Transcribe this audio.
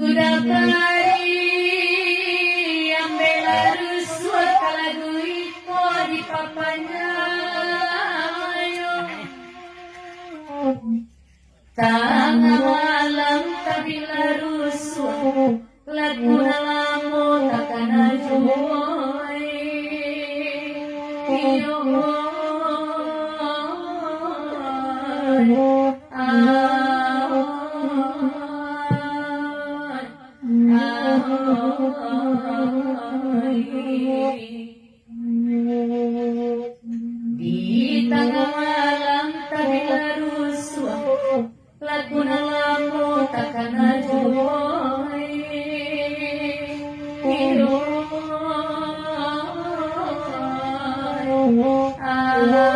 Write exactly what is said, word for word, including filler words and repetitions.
Udah tadi ambiaklah rusuah, kalau lagu iko dipapanjang. Tangah malam tabiklah rusuah, lagu nan lamo takana juo. Iyo. Ah, ah, ah. Di tangah malam tabiklah rusuah, lagu nan lamo takana juo. Iyo. Ah.